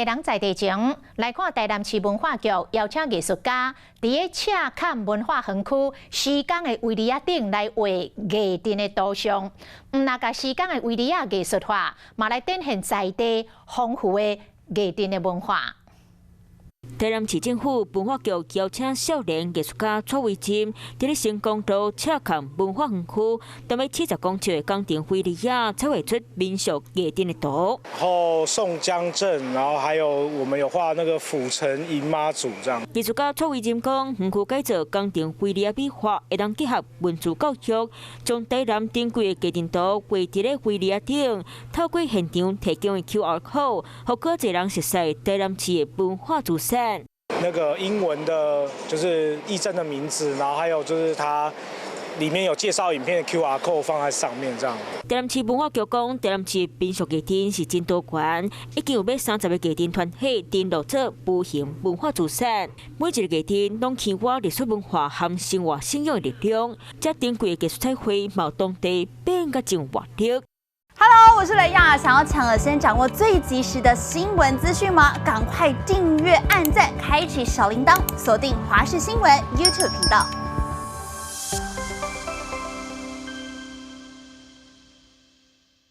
地人在地情，來看台南市文化局邀請藝術家，佇咧赤崁文化園區時光的圍籬仔頂來畫藝陣的圖像，毋但共時光的圍籬仔藝術化，嘛來展現在地豐富的藝陣的文化。台南市政府文化局邀請少年藝術家蔡維珍，佇咧成功路赤崁文化園區，長欲40公尺的工程圍籬仔，彩畫出民俗藝陣的圖。然後宋江鎮，然後還有我們有畫那個府城迎媽祖，這樣。藝術家蔡維珍講，園區改造工程圍籬仔美化，會當結合文字教育，將台南珍貴的藝陣圖畫佇咧圍籬仔頂，透過現場提供的 QR code，予閣濟人熟悉台南市的文化資產。那個英文的，就是驛站的名字，然後還有就是它裡面有介紹影片的 QR code 放在上面，這樣。台南市文化局講，台南市民俗藝陣是真多元，已經有欲30個藝陣團體登錄做無形文化資產。每一个藝陣攏牽掛歷史文化和生活信仰的力量，這珍貴的藝術彩繪，嘛當地變甲真活力。 Hello，我是雷亞，想要搶先掌握最及時的新聞資訊嗎？趕快訂閱、按讚、開啟小鈴鐺，鎖定華視新聞 YouTube 頻道。